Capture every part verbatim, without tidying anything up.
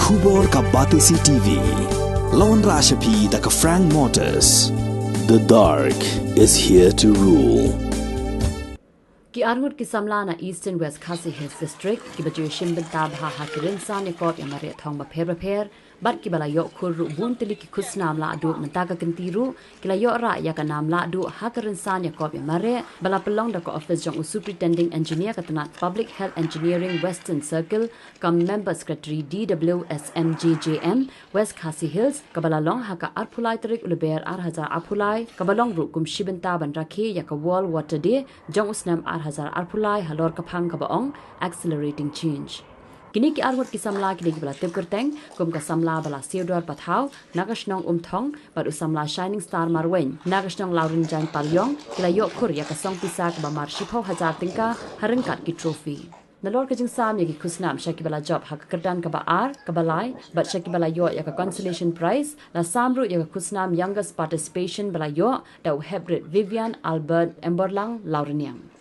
Khubor ka Batesi T V. La wanrah sha phi da ka Frank Motors. The dark is here to rule. Ki arngut ki samla na Eastern West Khasi Hills District kiba ju shim bynta bha ha ki rynsan ïakob ïa mareh thong bapher bapher bad kiba la ïoh khur ruh bun tylli ki khusnam lahduh mynta ka kynti ruh ki la ïoh rah ïa ka nam lahduh ha ka rynsan ïakob ïa mareh ba la pynlong da ka ophis jong u Superintending Engineer ka tnat Public Health Engineering Western Circle, ka Member Secretary D W S M J J M West Khasi Hills, kaba la long ha ka arphew lai tarik u Lber ar hajar arphew lai, kaba long ruh kum shi bynta ban rakhe ïa ka World Water Day jong u snem ar hajar arphew lai halor ka phang kaba ong Accelerating Change. Kine ki arngut ki samla ki dei kiba la tip kyrteng kum ka samla ba la Theodore Pathaw na ka shnong Umthong bad u samla Shining Star Marwein na ka shnong Lawrynjaiñ Paliong ki la ïoh khur ïa ka song pisa kaba mar shiphew hajar tyngka ha ryngkat ki trophy. Nalor ka jingsam ïa ki khusnam sha kiba la jop ha ka kyrdan kaba ar, kaba lai bad sha kiba la ïoh ïa ka consolation prize, la sam ruh ïa ka khusnam Youngest Participation ba la ïoh da u Heprit Vivian Albert Emberlang Lawrynïang.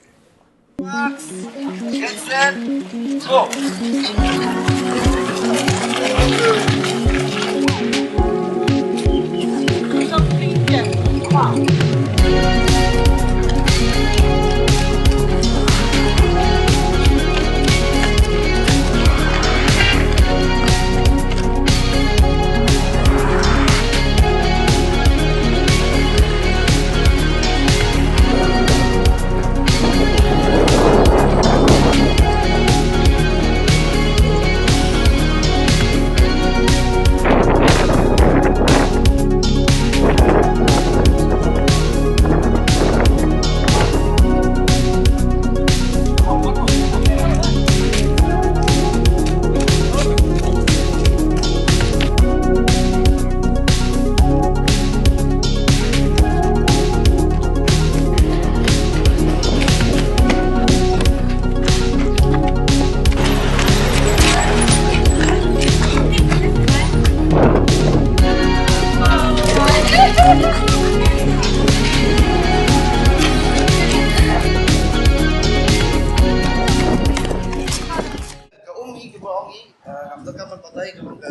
Ka um hi kaba ong hi, eh, ngam donkam ban batai ka long ka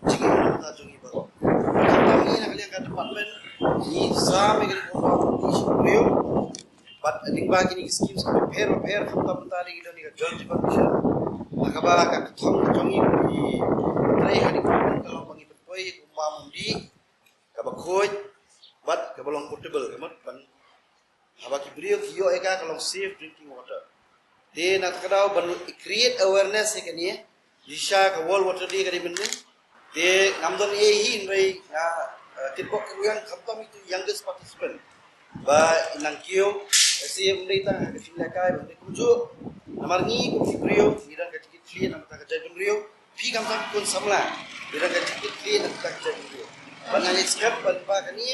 jingim na jong ngi baroh. Khamtam ngi na ka liang ka department, ngi sam ïa ka dei ka um ba ngi shu briew. Bad lyngba kine ki schemes kiba pher ba pher khamtam mynta ngi don ïa ka Jal Jeevan Mission. Ha kaba ka thong ka jong ngi ki trei ha department ka long ba ngi pynpoi ïa ka um ba mumdih, kaba khuid, bad kaba long potable, ka mut ban haba ki briew ki ïoh ïa ka ka long safe drinking water. Te na kata ka daw ban create awareness ïa kane, shisha ka World Water Day ka dei mynnin. Te ngam don ei hi hynrei nga, eh, tip bok ka riang khamtam itu youngest participant. Ba i nang kiew, eh, shisha ym dei tang ha ka jingïalehkai, ba ym dei kumjuh. Namar ngi kum ki briew, ngi don ka jingkitkhlieh namar ka jaitbynriew. Phi khamtam ki khun samla, phi don ka jingkitkhlieh namar ka jaitbynriew. Bad nga ngeit skhem ba lyngba kane,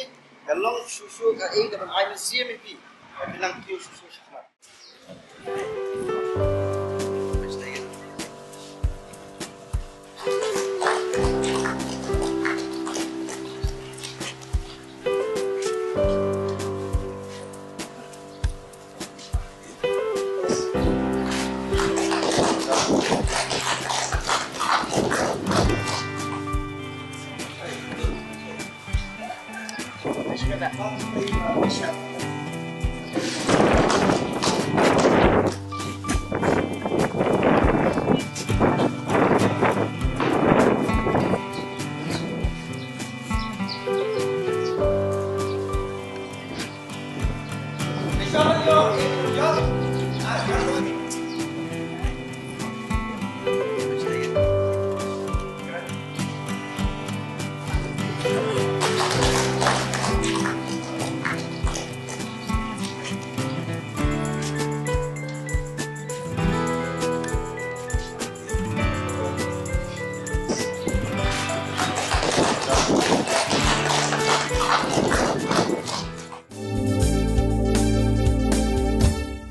ka long shuh shuh kaei kaban ai mynsiem ïa phi, ba phin nang kiew shuh shuh shakhmat.